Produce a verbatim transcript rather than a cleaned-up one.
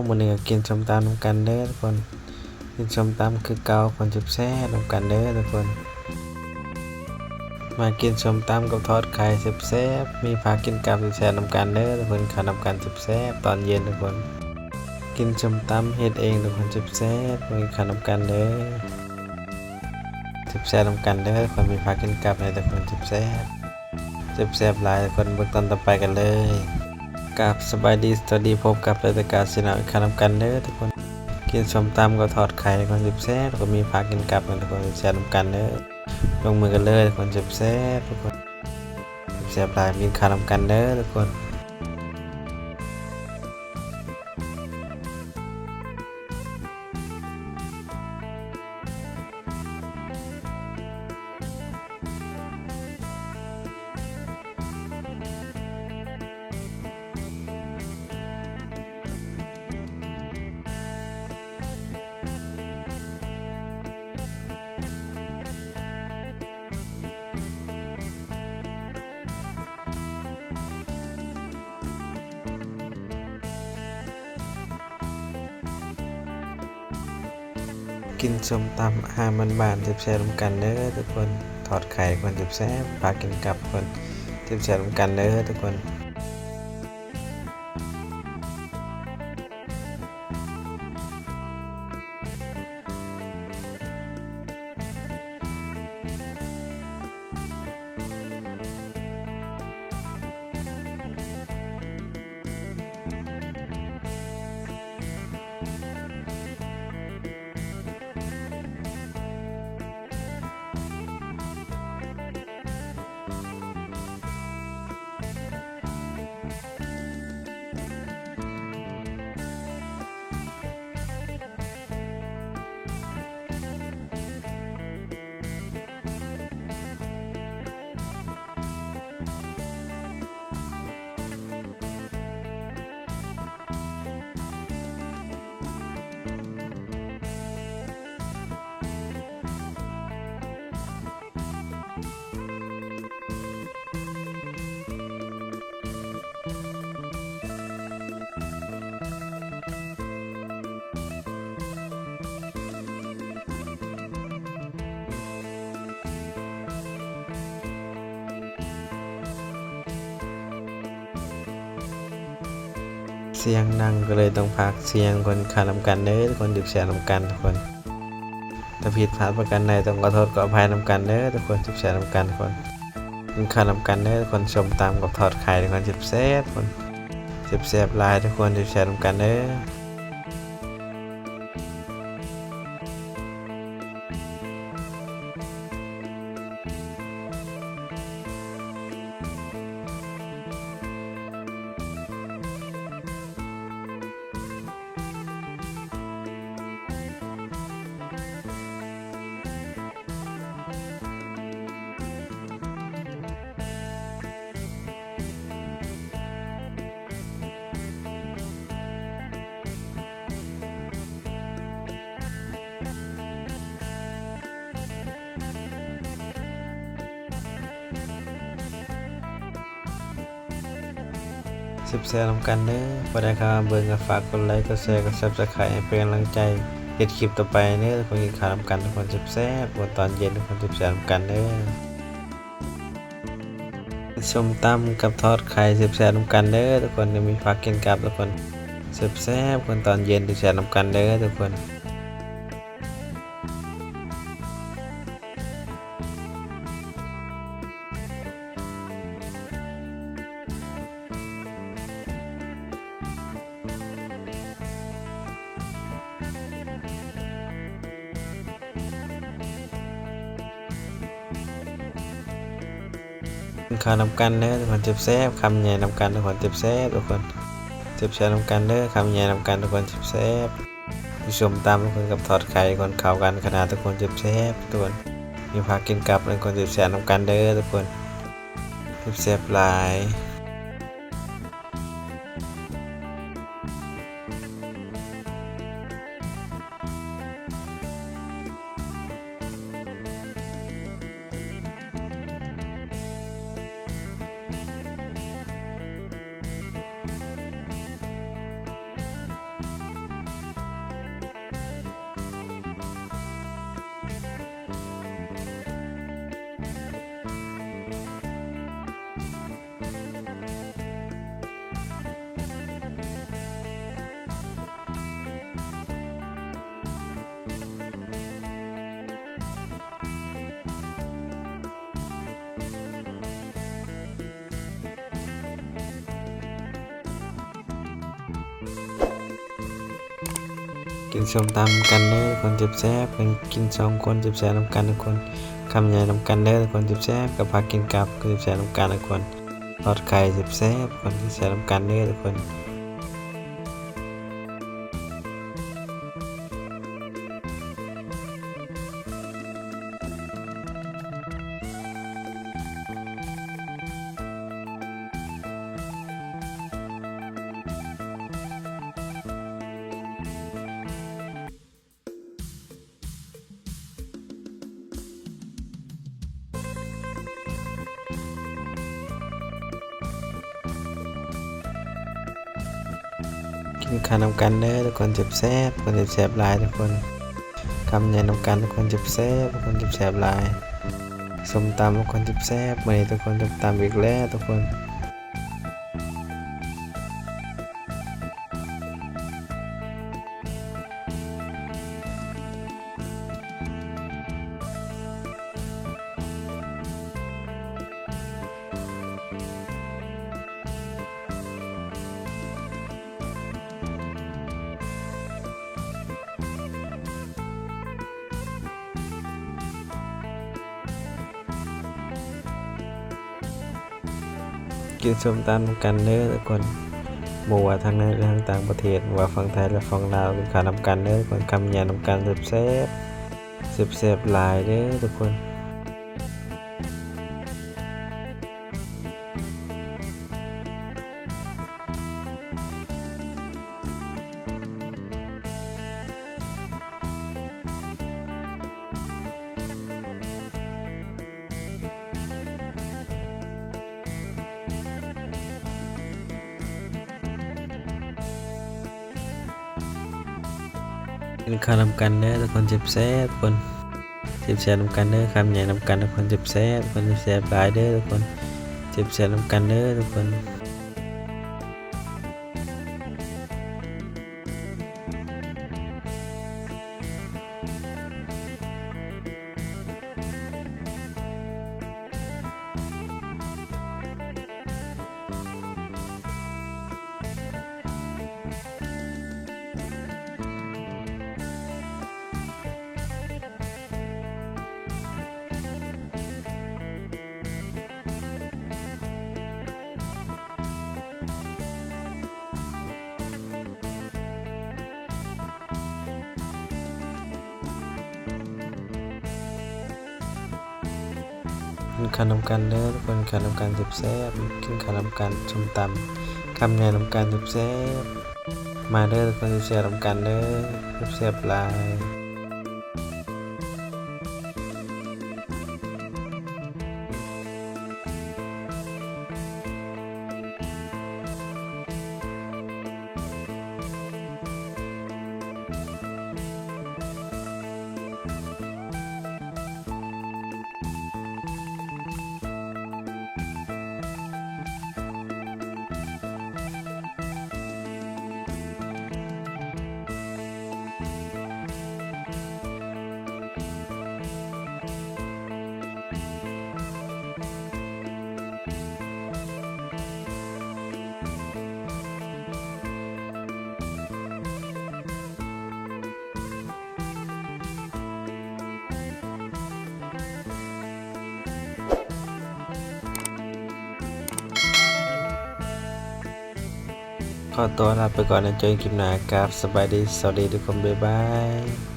มื้อนี้ก็กินส้มตำนำกันเด้อทุกคน กินส้มตำคือเก่า คนแซ่บๆนำกันเด้อทุกคน มากินส้มตำกับทอดไข่แซ่บๆ มีผักกินกับแซ่บๆนำกันเด้อทุกคน ข้าวนำกันแซ่บๆ ตอนเย็นทุกคน กินส้มตำเฮ็ดเองทุกคน แซ่บๆ มีข้าวนำกันเด้อ แซ่บๆนำกันเด้อทุกคน มีผักกินกับให้ทุกคน แซ่บๆ แซ่บๆหลายทุกคน เบิ่งตอนต่อไปกันเลย ครับ สบายดี สวัสดี พบกับรายการซีนาวอีกครั้งนำกันเด้อทุกคน กินส้มตำกับทอดไข่ทุกคน แซ่บๆ แล้วก็มีผักกินกับนะทุกคน แซ่บๆนำกันเด้อ ลงมือกันเลยทุกคน แซ่บๆทุกคน แซ่บๆหลาย มีข้าวนำกันเด้อทุกคน กินส้มตำอาหารบ้านๆ แซ่บๆนำกันเด้อทุกคน ทอดไข่ทุกคน แซ่บๆ ผักกินกับทุกคน แซ่บๆนำกันเด้อทุกคน เสียงดังก็เลยต้องพากย์เสียง คนข้าวนำกันเด้อทุกคน แซ่บๆนำกันทุกคน ถ้าผิดพลาดประการใดต้องขอโทษขออภัยนำกันเด้อทุกคน แซ่บๆนำกันทุกคน กินข้าวนำกันเด้อทุกคน ส้มตำกับทอดไข่ทุกคน แซ่บๆทุกคน แซ่บๆหลายทุกคน แซ่บๆนำกันเด้อ แซ่บๆนำกันเด้อ ผู้ใดเข้ามาเบิ่งก็ฝากกดไลค์ กดแชร์ กด Subscribe ให้เป็นกำลังใจเฮ็ดคลิปต่อไปเด้อ ทุกคน กินข้าวนำกันทุกคน แซ่บๆ ทุกคน ตอนเย็นทุกคน แซ่บๆนำกันเด้อ ส้มตำกับทอดไข่ แซ่บๆนำกันเด้อทุกคน ยังมีผักกินกับทุกคน แซ่บๆ คน ตอนเย็น แซ่บๆนำกันเด้อทุกคน กินข้าวนำกันเด้อทุกคน แซ่บๆ คำใหญ่นำกันทุกคน แซ่บๆ ทุกคน แซ่บๆนำกันเด้อ คำใหญ่นำกันทุกคน แซ่บๆ มีส้มตำทุกคน กับทอดไข่ทุกคน เข้ากันขนาดทุกคน แซ่บๆ ทุกคน มีผักกินกับทุกคน แซ่บๆนำกันเด้อทุกคน แซ่บๆหลาย กิ กินส้มตำกันเด้อทุกคนแซ่บๆ กันกินสองคนแซ่บๆ นำกันทุกคน คำใหญ่นำกันเด้อทุกคนแซ่บๆ กับผักกินกับแซ่บๆ นำกันทุกคน ทอดไข่แซ่บๆ คนแซ่บๆ นำกันเด้อทุกคน กินข้าวนำกันเด้อทุกคนแซ่บๆ คนแซ่บๆ หลายทุกคน คำใหญ่นำกันทุกคนแซ่บๆ ทุกคนแซ่บๆ หลาย ส้มตำทุกคนแซ่บๆ มื้อนี้ทุกคนส้มตำอีกแล้วทุกคน กินส้มตำกันเด้อทุกคน บ่ว่าทางในและทางต่างประเทศ ว่าฝั่งไทยและฝั่งลาว กินข้าวนำกันเด้อทุกคน คำใหญ่นำกันแซ่บๆ แซ่บๆ หลายเด้อทุกคน กินข้าวนำกันเด้อทุกคนแซ่บๆ ทุกคนแซ่บๆ นำกันเด้อ คำใหญ่นำกันทุกคนแซ่บๆ ทุกคนแซ่บๆ หลายเด้อทุกคนแซ่บๆ นำกันเด้อทุกคน กินข้าวนำกันเด้อทุกคน ข้าวนำกันแซ่บๆ กินข้าวนำกันส้มตำ คำใหญ่นำกันแซ่บๆ มาเด้อทุกคนแซ่บๆ นำกันเด้อ แซ่บๆ หลาย ขอตัวลาไปก่อนนะ เจอกันคลิปหน้าครับ สบายดี สวัสดีทุกคน บ๊ายบาย